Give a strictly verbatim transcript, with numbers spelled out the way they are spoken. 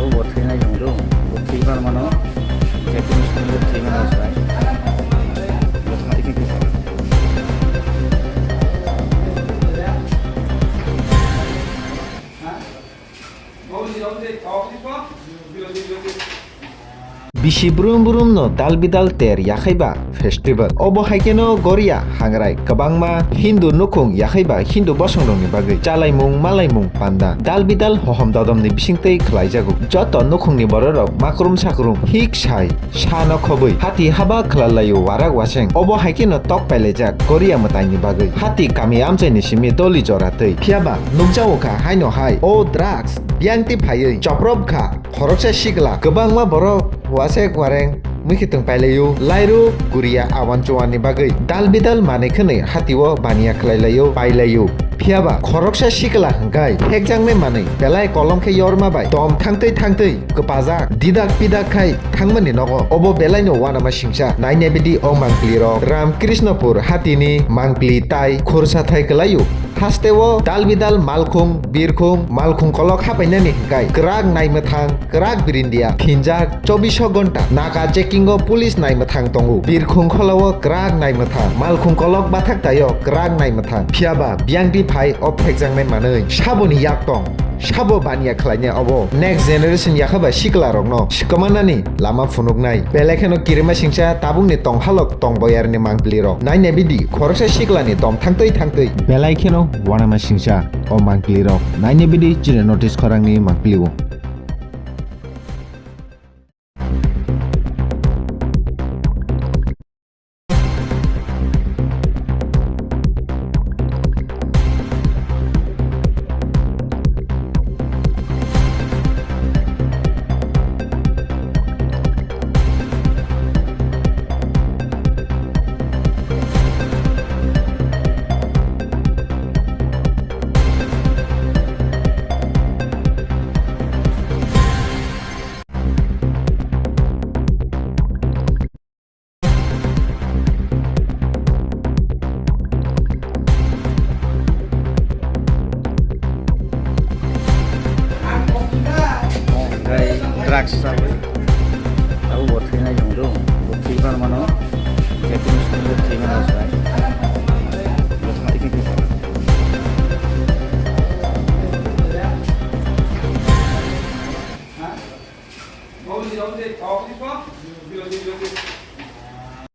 Bo thwinai jong do, bo thwi pan mano, je kunu song bo thwi mano sai. Bisi brum brum no dal bidal ter yakhai ba festival. Obo hai kheno Goria hangrai kwbangma Hindu nukhung yakhai ba Hindu bosongrokni bagwi chalaimung malaimung panda dal bidal hohom dodom ni bisingtwi khlaijago. Joto nukhungni bororok makrum sakrum hik sai sano khobwi hati haba khlalaio warak waseng. Obo hai kheno tok pailaijak Goria mwtaini bagwi. Hati kami amchaini simi doli jora twi. Phiyaba nukjago kha haino hai o drugs biyangtwi phaiwi choprop kha. Khoroksa sikla kwbangma borok wasek wareng mui khitung pailaio. Lairu Guria awan chuanni bagwi dal bidal manwi khwnwi hatio baniya khlailaio, pailaio. Phiyaba khoroksa sikla hwnkhe phekjaknai manwi belai kolom khe yorma bai dom thangtwi thangtwi kwpajak didak pidak khai thangmani nogo. Obo belaino uanama singsa. Nainai bidi o mangpli rok Ram Krishnapur hatini mangpli tai khursa thai kwlaio. Hasteo dal bidal malkhung birkhung malkhung kolok hapainani hwnkhe kwrak naimwthang kwrak birindia phinjak chobbiso gonta naka checking o police naimwthang tongo. Birkhung kholao kwrak naimwthang malkhung kolok bathak taio kwrak naimwthang. Phiyaba biyangtwi phai o phekjaknai manwi saboni yak tong. Sabo baniya khlainai obo next generation yakhaba sikla rokno swkmanani lama phunuknai. Belai kheno kirima singsa tabukni tonghalok tongboyarni mangpli rok. Nainai bidi khoroksa siklani dom thangtwi thangtwi. Belai kheno uanama singsa o mangpli rok. Nainai bidi chini notice khorangni mangpli o. Tei drugs chawi abo bo thwinai jong do, bo thwi pan mano, je kunu song bo thwi mano sai.